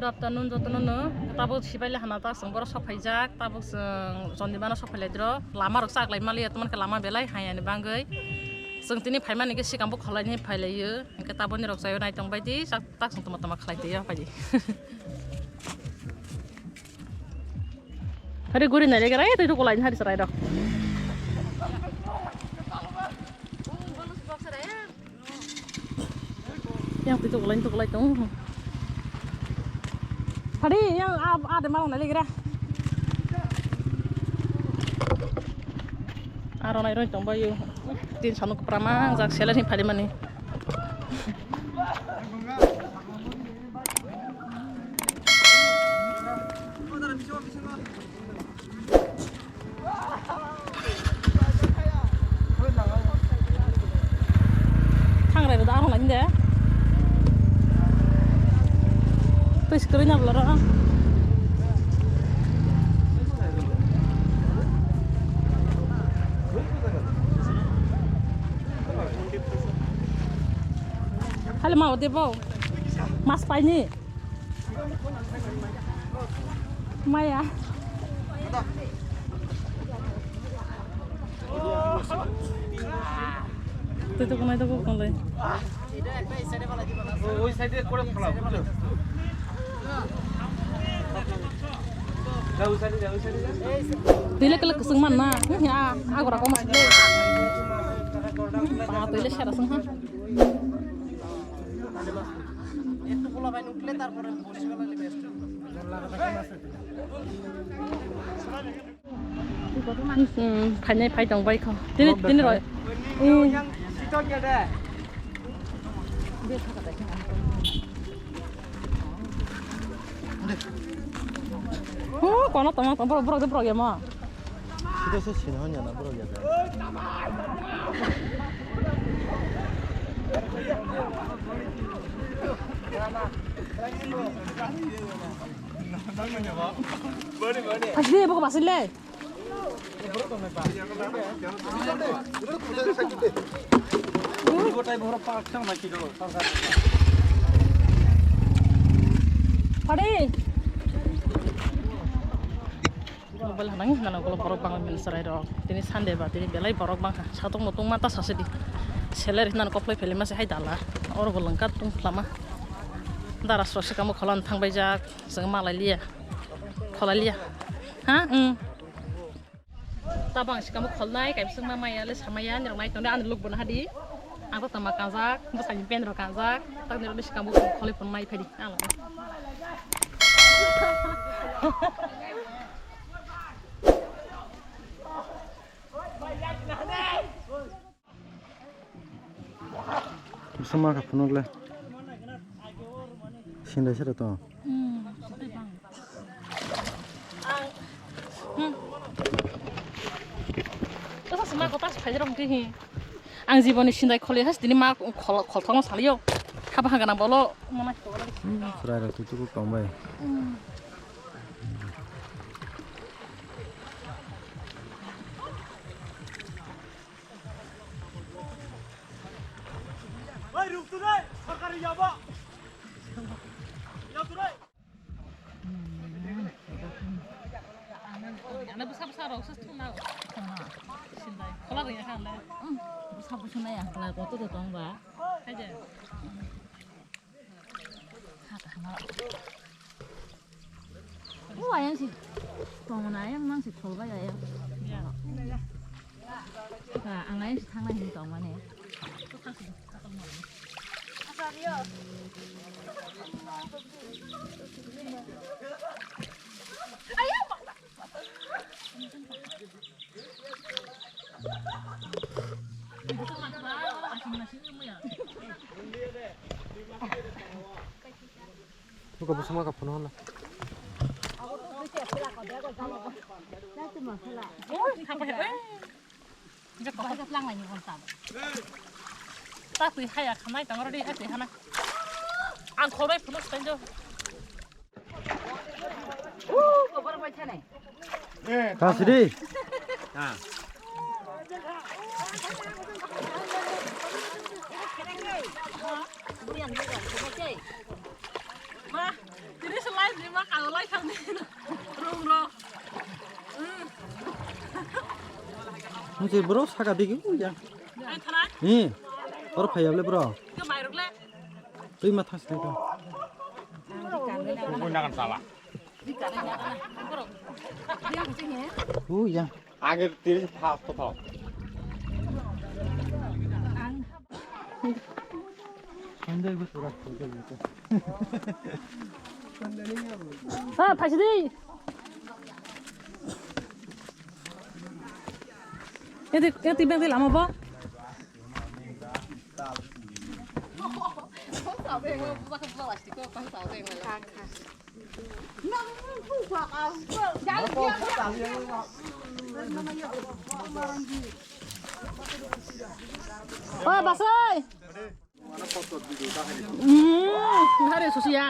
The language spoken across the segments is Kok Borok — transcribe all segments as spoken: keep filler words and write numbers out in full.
Afternoon jotono no, tabuk sibai le hana ta chwng borok sok phaijak, tabuk chwng Chondimano sok phailai dro, lama rok chak lai maliya, tomon khe lama belai hayani bangwi. Chwng tini phaimani khe sikang bo kholaini phailaio, hwnkhe taboni rok chaio naitong baidi, chak tak chwng toma toma khlai twi ya phaidi. Hari guri nai le gra, twi tukulai hari chwrai rok. Yang twi tukulai tukulai tong. Hari yang a a de mau nai le gra. Aro nai roi tong bayu. Tin sanu kupra mang jak seler hin phali mani. Thangrai rwda ang lani de. Twi screen abla ro. Hali ma ode bo. Mas paini. Maya. Tei to kunai to kok tonglai. ওই সাইডে করে ফেলা, বুঝছো? যাও, ওই সাইডে যাও, ওই সাইডে যাও। Tei le kele kusung man na. Hm, ya, agora ko mas le. Ba, tei le sera sung ha. একটু পোলা ভাই উঠলে তারপরে বসে গেলে best. Hmm, phainai phai tong bai kho. Tini, tini roi. Hmm. Oh, kono tong, tong, borok, borok, borok ya ma. Sida se sina hanya na borok ya. Asli, buku pasal le. Padi. Mobile hanang hinano ulo borok bangwi mani chwrai rok. Tini Sunday ba, tini belai borok bangkha. Satung mutung mata sase di. Seller hinano koplai pheli mase hai dala. Oro bo lengka tung phlama. Dara sose kamo kholan thangbai jak. Chwng malai liya. Kholai liya. Ha? Hmm. Tabang sikamo kholnai, kaibswk ma maya le samaya, nirok nai tonde, ani luk bo naha di. Ang to tama kanjak, bwsani pen rok kanjak, tak nirok ni sikamo kholoi phunai phai di. Ang lok. Bwswk ma kha phunuk le. Sindai sero to. Hmm, sindai bang. Hmm. Bwswk se ma kho ta se phai rok hwnkhe hi. Ang jiboni sindai kholi has tini ma khol-, kholthokno salio. Haba hangana bolo mama. Hmm, chwrai rok tu tu tong bai. Hmm. Ano bwsa bwsa rok se thung na. Sindai. Khola rwya kha le. Bwsa bwsa nai ang khlai koto to tong ba. Hai de. O ayang si tongmani ayang mang si tholbai ayang. Ya. Ang ayang si thangnai hinwi tongmani. Buka busuma ka phone hola. Ta twi haya khanai tang rodi, ai twi hana. Ang khorbai phunu stai jo. Kasidi. Ma, tini se Je bro saka digi u ya. Ni, oro phaiya le bro. Twi ma thas le ka. U ya. Age tiris thas to thas. Ha, phaisi di. Eti, eti bag di lama bo. O, basai. Hmm, hari susia.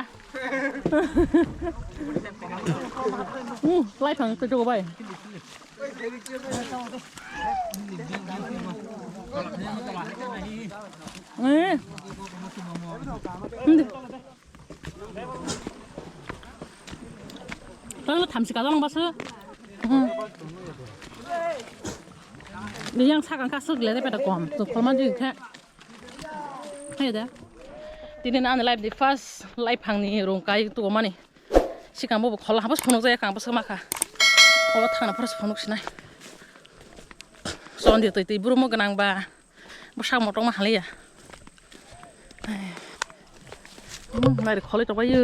Hmm, lai thang tu cukup bai. Eh. Hmm. Tang thamsi ka long basu. Hmm. Yang sakang kasuk le peta kom. Tu kolma jui khe. Hai da. Tini na ani life di first life hangni rung kai tu mani. Sikang bo khol habas phunuk jaya kang bwswk makha. Kholo thangna phorok phunuk sinai. Sondi twi twi buru mo gwnang ba. Bwsak motong ma haliya. Hmm, nari kholi tokbayo.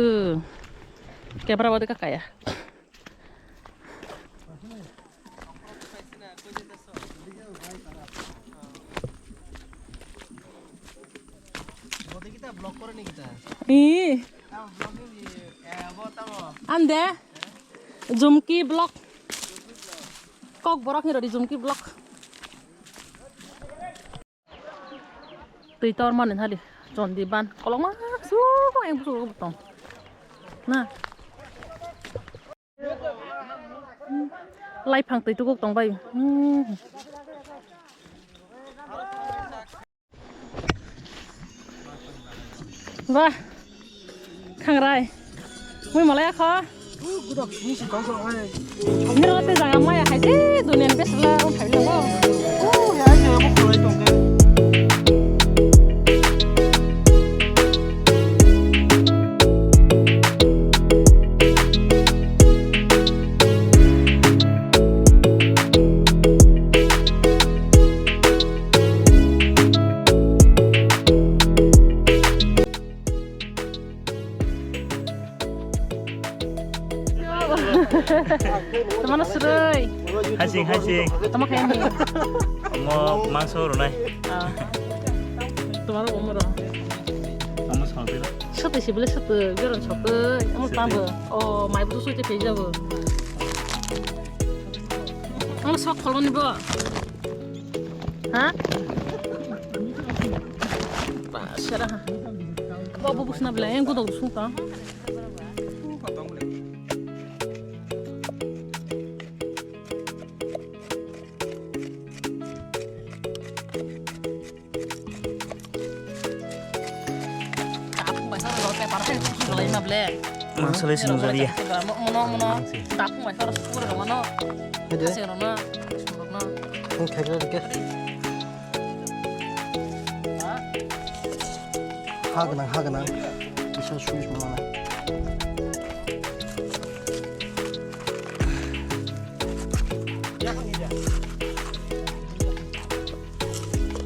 Kebra bade kakaya. Ih. Ande. Jumki block. Kok borok ni rodi Jumki block. Twi tor mani hali. Chondi ban. Kolokma su yang busu tong. Na. Lai phang twi tukuk tong bai. Hmm. Wah. Khangrai. Mui malaya kho. Niro te jaga maya khai se duniya ni best la rong khai lo. Tomano sroi. Hasing, hasing. Tamo kaya ni. Omo mangso ronai. Ah. Tomano omo ro. Omo songpilo. Sotoi si bole sotoi, goron sotoi. Omo tabo. O, mai bu sotoi pe jabo. Omo sok kholoni bo. Ha? Ba, sera ha. Bo, bo, busna bela, yang godok sung ta. Tapung bai sa ro, pepar hai, su ro, ima ble. Mangsa le sung jari ya. Mono, mono, mono. Tapung bai sa ro, su ro, mono. Hede. Kasi ro na, su ro na. Ang khai ro ke. Ha gwnang, ha gwnang. Kisa switch mano.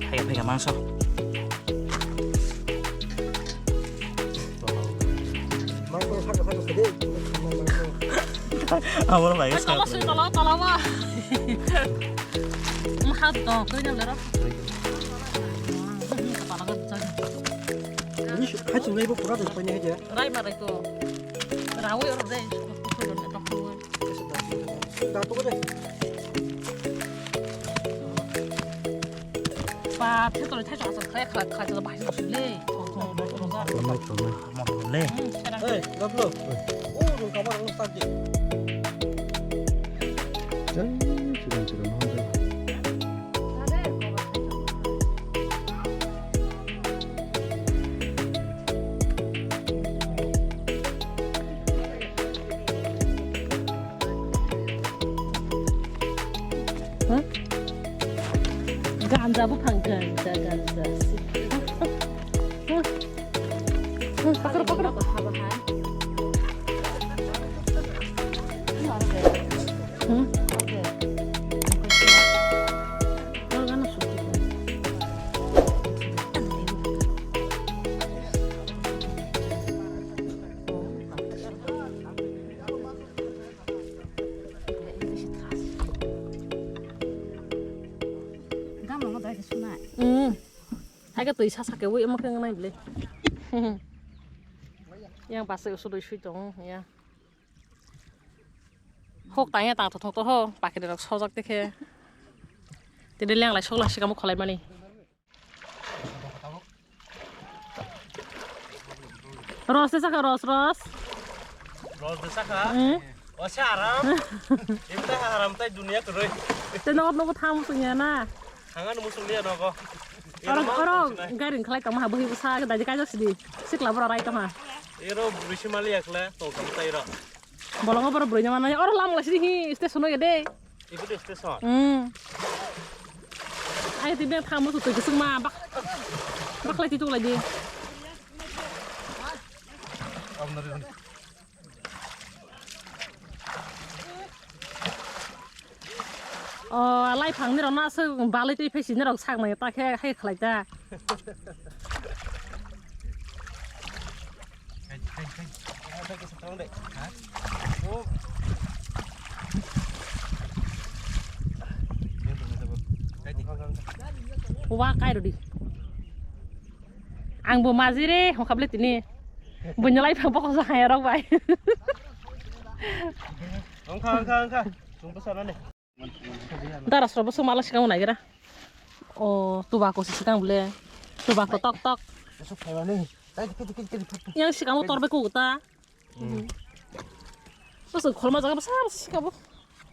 Phaiya, phaiya, mangso. Mangso saka, saka, saka, de. Aboro bai, saka. Tala, tala, tala, ma. Ma ha to, koi na lero. Tala ga cha. Ni hai chung nai bo pura de, koi na hai de. Rai ma rai ko. Rawi or de. Ba, the to the to asa khai khai khai to bai so le. Chomai, chomai. Mo le. Hey, gablo. Oh, rung kamar rung sagi. Jai, chirang chirang hon jai. Huh? Jabu phang ganja ganja. Pakro pakro. Hmm? Gam no dai sunai. Hmm. Hai ke twi sa sa ke wi omo khe nai bile. Yang basa usudoi sui tong ya. Hok tang ya tang thok thok to ho pakiri rok sojak te khe. Tini leng lai sok lai sikamo kholai mani. Ros de saka ros ros. Ros de saka. Hmm. O se aram. Imta aram tai dunia keroi. Te nogo nogo tham sunya na. Hangan musul niya nogo. Oro oro gairing khlai tong ha bui bwsa dai kai sidi. Sikla bora rai tong ha. Ero bisi mali akla to kam tai ro. Bolongo bora bui nyama nai oro lam lai sidi hi station no ya de. Ibu de station. Hmm. Ai ti be tham musul to gisung ma bak. Bak lai ti tu lai di. O, lai phang ni rok no aswk balai twi phai sini rok sak nai ta khe hai khlai ta. Wa kai rodi. Ang bo maji re hokha ble tini. Bunyalai phang pokok sa hai rok bai. Ongkha, ongkha, ongkha. Chung bwsa nani. Dara sro bwsa mala sikang nai gira. O, tobacco si sikang ble. Tobacco tok tok. Eso phaiwa ni. Kai, kai, kai, kai, kai. Yang sikang tor be ku ta. Hmm. Bwsa kholma jaga bwsa bwsa sikabo.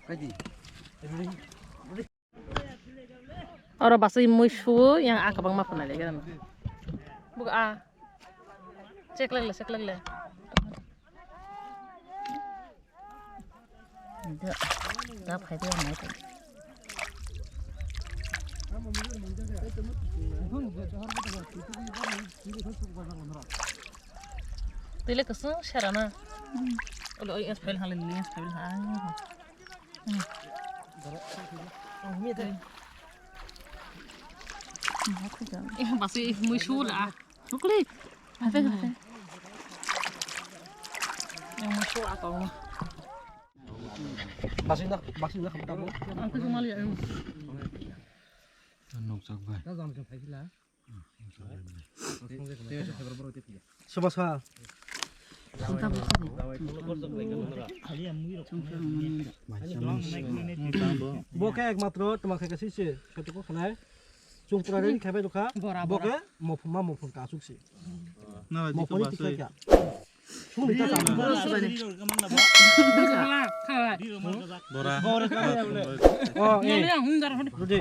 Kai di. Oro bwswi mui suo yang a kwbangma phunai lai gana. Buka a. Check lag le, check lag le. Da, da phai de nai. Tele kasung serana. Olo oi es pel halin ni es pel ha. Eh, basi mui su la. Bukli. Hate, hate. Yang mui su la kau. Basi na, basi na kau tamu. Aku cuma lihat. Nukjak bai. Soba sa. Bo khe ekmatro tuma khe kasi se, sotuko khanai. Chung pura ready khabai dokha. Bo khe mophu ma mophu ka asuk se. Mophu ni tikha kya. Sungni ta sa. Bora. Oh, eh. Rudi.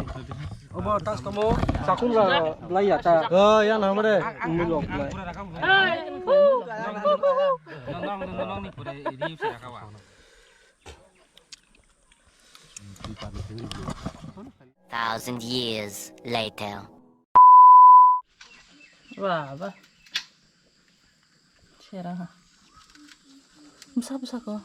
Obo tas kamu sakun la blai ya ta. Oh, ya na mare. Milo blai. Thousand years later. Wah, bah. Sera ha. Bwsa bwsa ko.